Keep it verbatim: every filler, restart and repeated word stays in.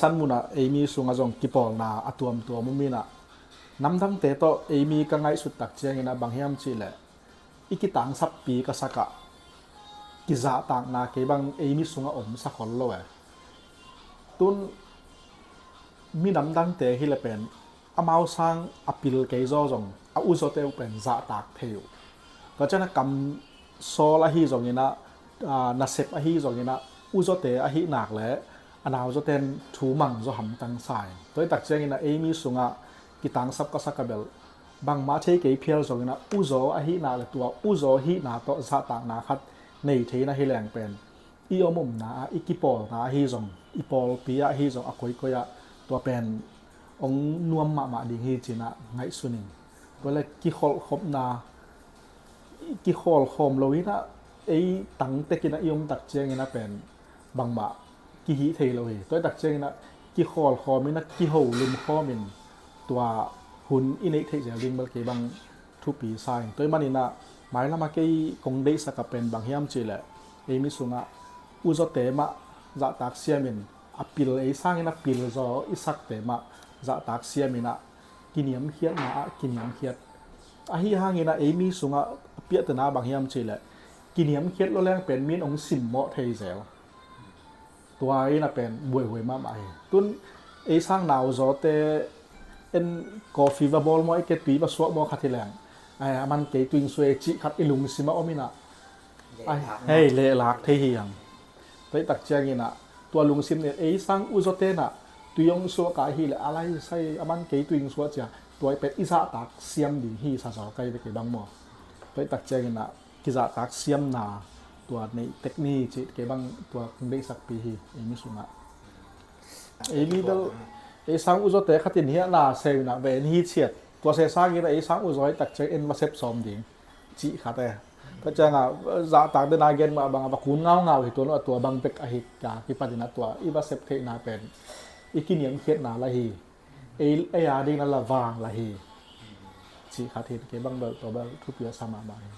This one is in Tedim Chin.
San munah eimi sungah zong kipawlna a tuamtuam om inah, namdangte tawh eimi ka ngaihsut tak cianginah bang hiam cihleh, i kitangsappi ka sakah kizahtakna kei bang eimi sungah om sakhol lo e. Tun minamdangte hileh pen amau sang a pil kei zaw zong a uzawte uh pen zahtak thei uh. Tua cianah kam sawl ahi zonginah, nasep ahi zonginah, uzawte ahi nak le a nauzaten thu mang zaw hamtang sa in. Tua hi tak cianginah eimi sungah kitangsap ka sak a bel bangmah thei kei phial zonginah uzaw ahi nak le tua uzaw hihna tawh zahtakna khat nei theina hi leng pen i om omna ah, i kipawlna ahi zong, i pawlpi ah ahi zong a koikoi ah tua pen ong nuam mahmah ding hi cinah ngaihsun in. Tua le kikholhkhopna, kikhawlkhawm lo inah ei tangtekinah i om tak cianginah pen bangmah kihih thei lo hi. Tua hi tak cianginah kikhawlkhawm inah kiho lumkhawm in tua hun i neih theih zel ding bel kei bang thupi sa in. Tua hi maninah mailamah kei kong deihsak a pen bang hiam cihleh, eimi sungah uzawte mah zahtak siamin a pil ei sangin a pil zaw i sakte mah zahtak siaminah kiniamkhiatna ah kiniamkhiat. Ahi hanginah eimi sungah a piahtena bang hiam cihleh, kiniamkhiat lo leng pen min ong simmawh thei zel. Tua inah pen buaihuai mahmah hi. Tun ei sang nauzawte en coffee va bawl maw, ei ke tui va suak maw khat hi leng, ai, a man kei tuing suai cih khat i lungsimah om inah, ai, hei, lehlak thei hi ang. Tua hi tak cianginah tua lungsim nen ei sang uzawte nah tui ong suak a hileh a lai sai a man kei tuing suak cia, tua i pen i zahtak siam ding hi sa zaw kai ve kei bang maw. Tua hi tak cianginah kizahtak siamna tua neih tek ni cih kei bang tua kong deihsakpi hi eimi sungah. Eimi bel ei sang uzawte khatin hiahna seuinah ve en hi ciat, tua se sangin ei sang uzaw hi tak ciang en va sep sawm ding cih khat e. Tua ciangah zahtak dena gen mah bangah va kun ngaungau hi tuan uh a tua bang bek ahi ka kipatinah tua i va sep theihna pen i kiniamkhiatna la hi. Ei, ei a dingin a la vang la hi cih khat hi. Kei bang bel tua bel thupi a sa mahmah hi.